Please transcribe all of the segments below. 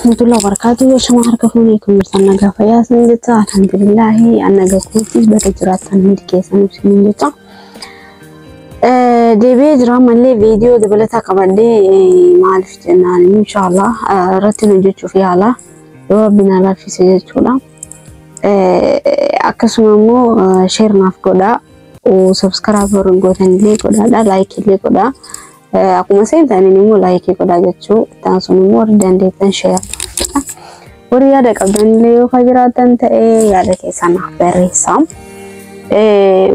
Warahmatullahi wabarakatuh. Shama harka fuunee kun jirtan nagaa fayyaa isin jecha, alhamdulillahi an nagaa kootis, bakka jiraattan hundi keessan isin jecha. Deebi'ee jira malee viidiyoo dabalataa qabadhee, maaliif jennaan, inshaallah irratti hojjechuuf yaala yoo rabbi na laaffise jechuudha. Akkasuma immoo share naaf godhaa, subscribe warri gootan illee godhaadha, like illee godhaa. Akkuma seentaniin immoo like godhaa jechuu, ittaan sun immoo warri dandeettan share. Warri yaada qabdan illee yoo ka jiraatan ta'e yaada keessan naaf barreessaa.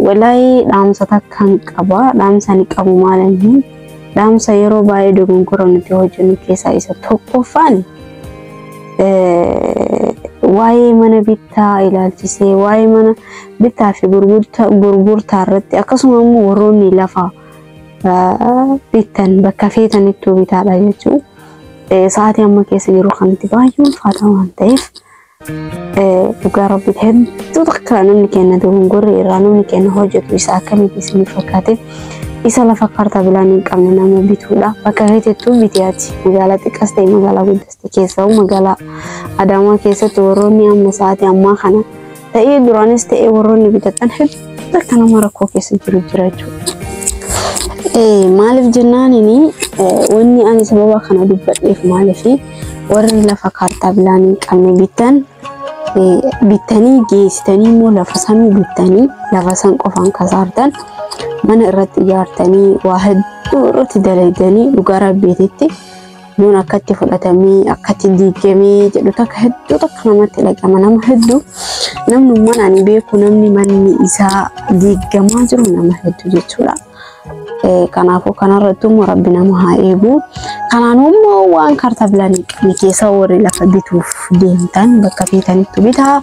Wallahi dhaamsa takkan qaba. Dhaamsa ni qabu maal inni? Dhaamsa yeroo baay'ee dogongora nuti hojjennu keessaa isa tokkoffaan waa'ee mana bittaa ilaalchisee, waa'ee mana bittaa fi gurgurtaa irratti, akkasuma immoo warroonni lafa bittan bakka feetanittuu bitaadha jechuun sa'aatii amma keessa jiru kanatti baay'ee ulfaata waan ta'eef, dhugaa rabbi hedduu takka namni kenna dogongorri irraa namni kenna hojjetu isa akkamitti isiniif fakkaate? Isa lafa kaartaa bilaan hin qabne nama bituudha. Bakka feetettuu bitiyaati. Magaalaa xiqqaas ta'e magaalaa guddaas ta'e, keessaa magaalaa Adaamaa keessatti warroonni amma sa'aatii ammaa kana ta'ee duraanis ta'ee warroonni bitatan hedduu akka nama rakkoo keessa jiru jira jechuudha. Maaliif jennaanini, wanni ani sababa kana dubbadheef maaliif, warri lafa kaartaa bilaan hin qabne bitan, bittanii geessitanii immoo lafa sanuu bittanii lafa san qofaan kasaartan, mana irratti ijaartanii waa hedduu irratti dalaydanii, dhugaa rabbiititti yoon akkatti fudhatamee akkatti diigamee jedhu takka hedduu takka namatti dhagama. Nama hedduu, namnummaan ani beeku, namni manni isaa diigamaa jiru nama hedduu jechuudha. Kanaafuu kanarratti immoo rabbi nama haa eegu. Kanaan immoo waan kaartaa bilaan hin qabne keessa warri lafa bituuf deemtan bakka feetanitti bitaa.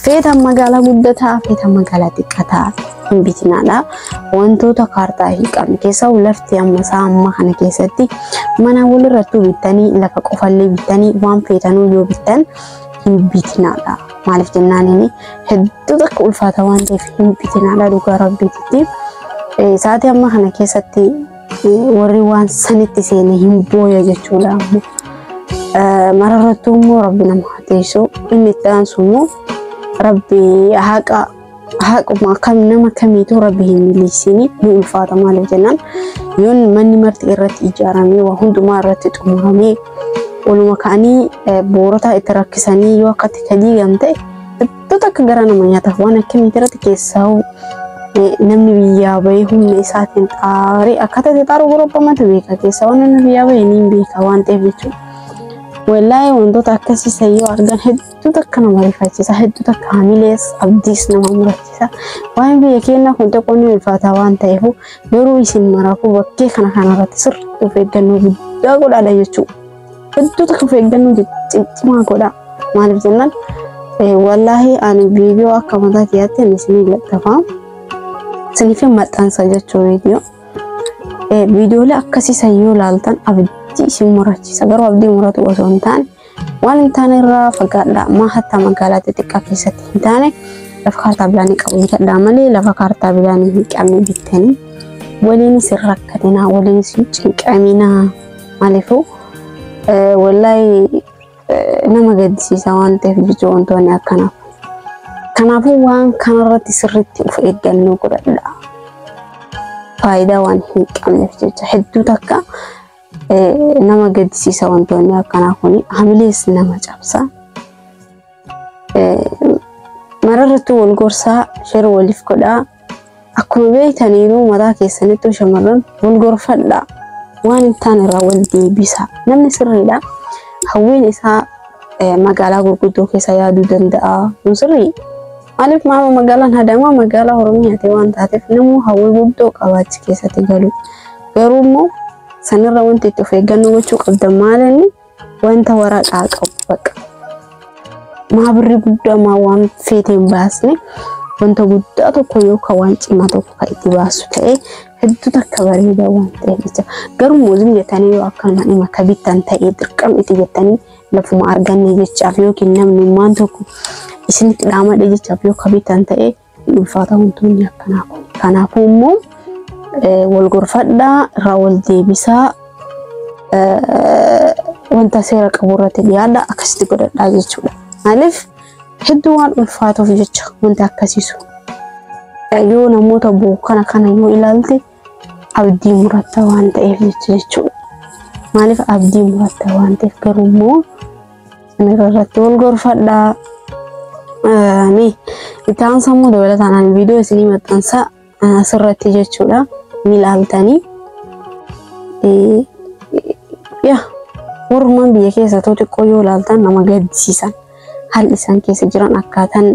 Feetan magaalaa guddataa, feetan magaalaa xiqqataa hin bitinaadha. Wantoota kaartaa hin qabne keessa lafti amma isaa amma kana keessatti mana walirrattuu bittanii, lafa qofallee bittanii, waan feetanuu yoo bittan hin bitinaadha. Maaliif jennaaniin, hedduu takka ulfaata waan ta'eef hin bitinaadha dhugaa rabbiititti. Sa'aatii amma kana keessatti warri waan sanitti seene hin booya jechuudha. Mararrattuu immoo rabbi nama haa teessu. Inni itti aansu immoo rabbi haqa haquma kam nama kamiituu rabbi hin miliksini, ni ulfaata. Maaliif jennaan, yoon manni marti irratti ijaaramee waa hundumaa irratti xumuramee waluma ka'anii boorota itti rakkisanii yoo akkatti ka diigan ta'e hedduu takka gara nama nyaataaf waan akkamiiti irratti, keessaa namni biyyaa bahee humna isaatiin xaaree akkaataa itti xaaru gorobbamatu beeka, keessaa waan namni biyyaa bahee ni beeka waan ta'eef jechuudha. Wallaahi wantoota akkasii yoo argan hedduu takka nama rifachiisa, hedduu takka hamilees abdiis nama murachiisa. Waan biyya keenya kun xiqqoo ni ulfaata waan ta'eef, garuu isin maraafuu bakkee kana kanarratti sirriitti of eeggannoo guddaa godhaadha jechuudha. Hedduu takka of eeggannoo ciccimaa godhaa. Maaliif jennaan, wallaahi ani viidiyoo akka mataa kiyyaatti ani isinii laxxafaa. Isiniif maxxansa jechuu viidiyoo. Viidiyoolee akkasii san yoo ilaaltan abdii isin murachiisa. Garuu abdii muratu osoo hin taane waan hin taane irraa fagaadha. Maa hatta magaalaa xixiqqaa keessatti hin taane lafa kaartaa bilaanii qabu bitadhaa malee lafa kaartaa bilaanii hin qabne bittanii waliin isin rakkatinaa, waliin isin cinqaminaa. Maaliifuu, wallaahi nama gaddisiisa waan ta'eef jechuun wantoonni akkanaa. Kanaafuu waan kanarratti sirriitti of eeggannoo godhadha. Faayidaa waan hin qabneef jecha hedduu takka nama gaddisiisa wantoonni akkanaa kun, hamilees nama cabsa. Mararrattuu wal gorsaa, share waliif godhaa. Akkuma beektaniinuu mataa keessanittuu shamarran wal gorfadhaa. Waan hin taane irraa wal deebisaa. Namni sirriidha. Hawwiin isaa magaalaa gurguddoo keessa yaaduu danda'a. Kun sirrii. Maaliif, maama magaalaan Adaamaa magaalaa Oromiyaati waan taateef namuu hawwii guddoo qaba achi keessatti galu. Garuu immoo sanirra wanti itti of eeggannoo gochuu qabdan maal inni, wanta waraqaa qabu bakka. Maa birrii guddaa maa waan feete hin baasne, wanta guddaa tokko yookaan waan cimaa tokko kan itti baasu ta'ee hedduu takka bareeda waan ta'eef jecha. Garuu immoo jettanii yoo akkanuma dhimma akka bittan ta'ee dirqama itti jettanii lafuma arganne jechaaf yookiin namni tokko isinitti dhaamadhe jechaaf yoo bittan ta'ee ulfaata wantoonni akkanaa kun. Kanaafuu immoo wal gorfadhaa, irraa wal deebisaa. Wanta seera qabu irratti dhiyaadha, akkasitti godhadhaa jechuudha. Maaliif hedduu waan ulfaatuuf jecha wanti akkasiisu. Yoo namoota bu'u kana yoo ilaalte abdii muratta waan ta'eef jecha jechuudha. Maaliif abdii muratta waan ta'eef, garuu immoo sanirra irratti wal gorfadhaa. Mee itti aansa immoo dabalataan ani viidiyoo isinii maxxansa asirratti jechuudha. Ni ilaaltanii. Yaa warrumaan biyya keessa ta'u xiqqoo yoo ilaaltan nama gaddisiisan, haalli isaan keessa jiran, akkaataan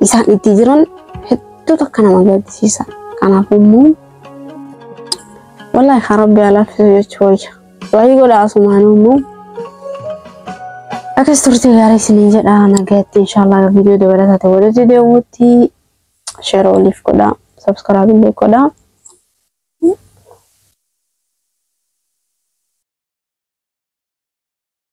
isaan itti jiran hedduu takka nama gaddisiisa. Kanaaf immoo wallaahi kan Rabbi alaaffisu jechuu wayya. Waayii godha asumaan immoo akkas turte gaarii isiniin jedha, nagaatti. Inshaallah viidiyoo dabalataa ta'e walitti deemuutti share waliif godha, subscribe illee godha.